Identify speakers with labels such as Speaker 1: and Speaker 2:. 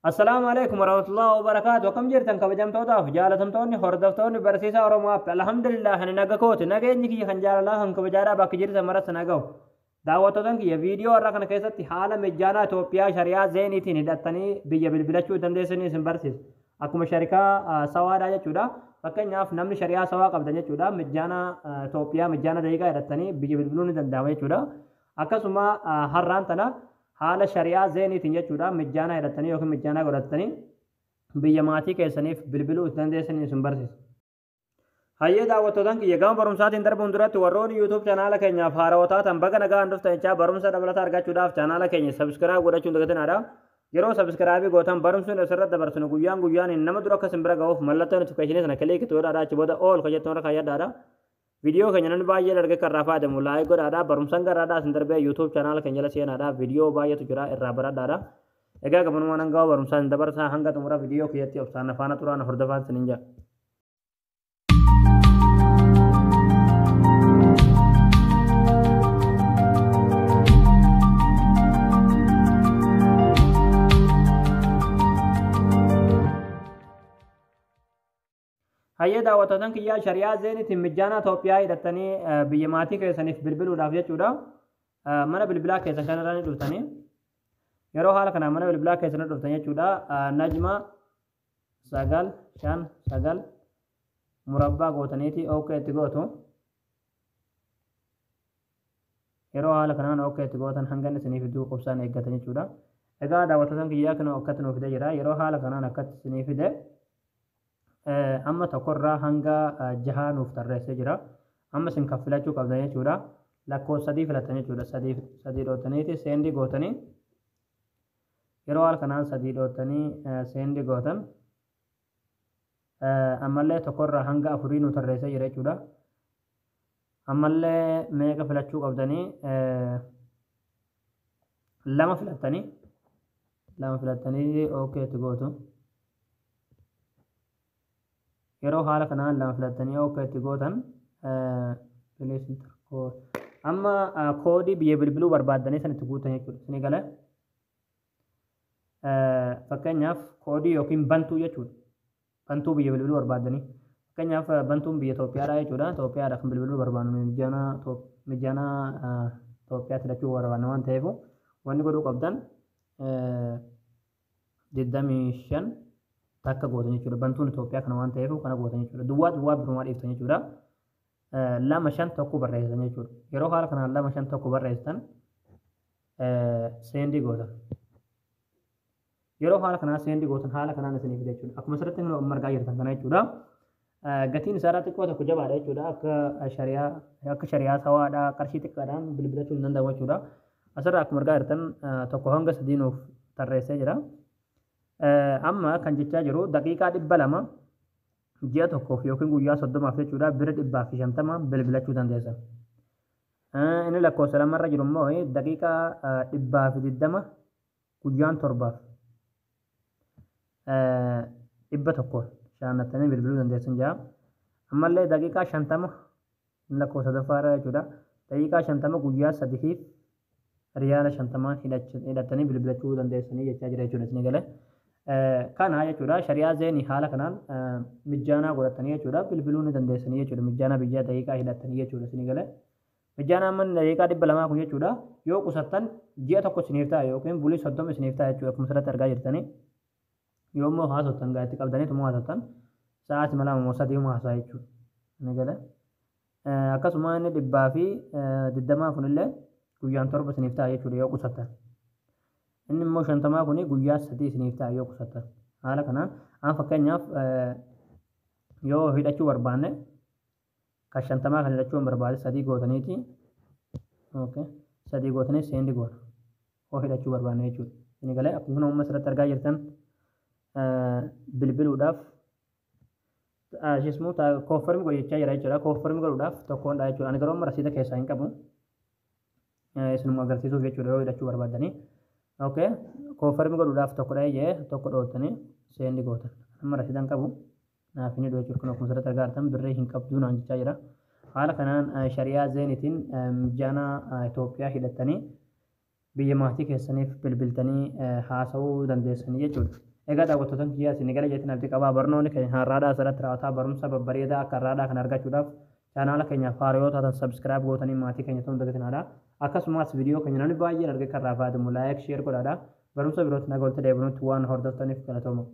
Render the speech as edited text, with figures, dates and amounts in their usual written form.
Speaker 1: Assalaamu alaikum warahmatullahi wabarakaatu. Akkam jirtan kabajamtootaaf jaalatamtoonni hordoftoonni barsiisaa Oromoo App. Alhamdulillah, ani naga kooti. Nageenyi kiyya kan jaalalaa kan kabajaadhaa bakka jirtan maratti na gahu. Daawwattootan kiyya, viidiyoo har'a kana keessatti haala mijjaanaa Itoophiyaa shari'aa Zeeniitiin hidhattanii biyya bilbilachuu dandeessanii isin barsiisa. Akkuma sharikaa sawaadhaa jechuudha. Fakkeenyaaf, namni shari'aa sawaa qabdan jechuudha. Mijjaanaa Itoophiyaa mijjaana daqiiqaa hidhattanii biyya bilbiluu ni danda'ama jechuudha. Akkasuma har'aan tana haala shari'aa Zeeniitiin jechuudha, mijjaanaa hidhattanii yookiin mijjaanaa godhattanii biyya maatii keessaniif bilbiluu itti dandeessanii isin barsiisa. Hayyee daawwattootan kiyya, gama barumsaatiin darbuun duratti warroonni YouTube chaanaala keenyaaf haarawaa taatan baga nagaan dhuftan jechaa, barumsa dabalataa argachuudhaaf chaanaala keenya subscribe godhachuun dagatinaadha. Yeroo subscribe gootan barumsuun asirratti dabarsinu guyyaan guyyaan nama dura akka isin bira ga'uuf mallattoo notification sana click godhaadha, achi booda all kan jettu irra kaayyadhaadha. Viidiyoo keenya namni baay'ee argee kan irraa fayyadamu like godhaadha. Barumsaan garaadhaa isin darbee YouTube chaanaala keenya jala seenaadha. Viidiyoo baay'eetu jira, irraa baradhaadha. Egaa gabanumaan hanga barumsaan dabarsaa hanga xumura viidiyoo kiyyatti obsaan faana turaan hordofaan isiniin jedha. Hayyee daawwattootan kiyyaa, shari'aa Zeeniitiin mijjaanaa Itoophiyaa hidhattanii biyya maatii keessaniif bilbiluudhaaf jechuudha. Mana bilbilaa keessan kanarra ni dhuftanii. Yeroo haala kanaan mana bilbilaa keessan dhuftan jechuudha. Najma 959 murabbaa gootaniiti okay itti gootu. Yeroo haala kanaan okay itti gootan hanga inni isinii fiduu qubsaan eeggatan jechuudha. Egaa daawwattootan kiyyaa, kunoo akkatti nuuf fide jira. Yeroo haala kanaan akkatti isinii fide, amma tokkorraa hanga jahaa nuuf tarreessee jira. Amma isin kan filachuu qabdan jechuudha. Lakkoofsa sadii filattan jechuudha. Sadii sadii dhootaniiti send gootanii, yeroo haala kanaan sadii dhootanii send gootan, ammallee tokkorraa hanga afurii nu tarreessee jira jechuudha. Ammallee meeqa filachuu qabdanii? Lama filattanii, lama filattanii okay itti gootu. Yeroo haala kanaan lama filattanii okay itti gootan, please enter code. Amma koodii biyya bilbiluu barbaaddanii san itti guutan jechuudha. Isinii galee? Fakkeenyaaf, koodii yookiin bantuu jechuudha. Bantuu biyya bilbiluu barbaaddanii. Fakkeenyaaf, bantuun biyya Itoophiyaadha jechuudha. Itoophiyaadha kan bilbiluu barbaannu, mijaanaa Itoophiyaa filachuu barbaanna waan ta'eef, wanni godhuu qabdan 25 takka gootan jechuudha. Bantuun Itoophiyaa kana waan ta'eef kana gootan jechuudha. Duwwaa duwwaa birumaa dhiiftan jechuudha. 251 barreessitan jechuudha. Yeroo haala kanaan 251 barreessitan, send gootan. Yeroo haala kanaan send gootan, haala kanaan isinii fida jechuudha. Akkuma asirratti amma argaa jirtan kana jechuudha. Gatiin isaa xiqqoo tokko jabaadha jechuudha. Akka shari'aa sawaadhaa qarshii xiqqaadhaan bilbilachuu hin danda'amu jechuudha. Asirraa akkuma argaa jirtan tokko hanga sadii nuuf tarreessee jira. Amma kan jechaa jiru daqiiqaa 200 ji'a tokkoof yookiin guyyaa 30f jechuudha, bira 150 bilbilachuu dandeessan. Inni lakkoofsa lamarra jiru immoo daqiiqaa 120 guyyaan 7f 100 shaannattanii bilbiluu dandeessan jira. Ammallee daqiiqaa 50 lakkoofsa sadaffaarra jechuudha. Daqiiqaa 50 guyyaa sadiif riyaala 50 hidhattanii bilbilachuu dandeessanii jechaa jira jechuudha, isinii galee. Kana jechuudha, shari'aa Zeenii haala kanaan mijjaanaa godhatanii jechuudha bilbiluu ni dandeessanii jechuudha, mijjaanaa biyyaa daqiiqaa hidhattanii jechuudha, isinii galee. Mijjaanaa manni daqiiqaa 200 kun jechuudha, yoo qusattan ji'a tokko isiniif ta'a yookiin bulii 30 isiniif ta'a jechuudha, akkuma asirratti argaa jirtanii. Yoo immoo haasoftan gaa itti qabdaniitu immoo haasoftan, sa'aatii 2 moo 3 haasaa jechuudha. Ni galee. Akkasuma inni 120 kunillee guyyaan 7 isiniif ta'a jechuudha yoo qusattan. Inni immoo 50 kuni guyyaa 3 isiniif ta'a yoo qusattan. Haala kanaan amma fakkeenyaaf yoo hidhachuu barbaanne, kan 50 kan hidhachuu hin barbaade, sadii gootaniiti. Okay. Sadii gootanii send goona. Yoo hidhachuu barbaanne jechuudha. Inni galee, akkuma amma asirratti argaa jirtan bilbiluudhaaf ismoo confirm godhi jechaa jira jechuudha. Confirm godhuudhaaf tokkoon dha jechuudha. Ani garuu amma rasiida keessaa hin qabu. Isinuma agarsiisuuf jechuudha yoo hidhachuu barbaaddanii. Okay. Confirm godhuudhaaf tokko dha'ee jee, tokko dhoottanii send gootan. Amma rasiida hin qabu. Naaf hin hidhu jechuudha. Kun akkuma asirratti argaa jirtan birrii hin qabdu naan jechaa jira. Haala kanaan shari'aa Zeenitiin mijaanaa Itoophiyaa hidhattanii biyya maatii keessaniif bilbiltanii haasa'uu dandeessanii jechuudha. Egaa daawwattootan kiyyaa, isin gala jeetiin abdii qabaa. Barnoonni keenya har'aadhaa asirratti raawwataa. Barumsa babbareedaa akka har'aadhaa kan argachuudhaaf chaanaala keenya haaraa yoo taatan subscribe gootanii maatii keenya ta'uun dagatinadha. Akkasumas viidiyoo keenya namni baay'een argee kan irraa fayyadamu like, share godhaadha. Barumsa birootti naga walitti deebinutti waan hordoftaniif galatooma.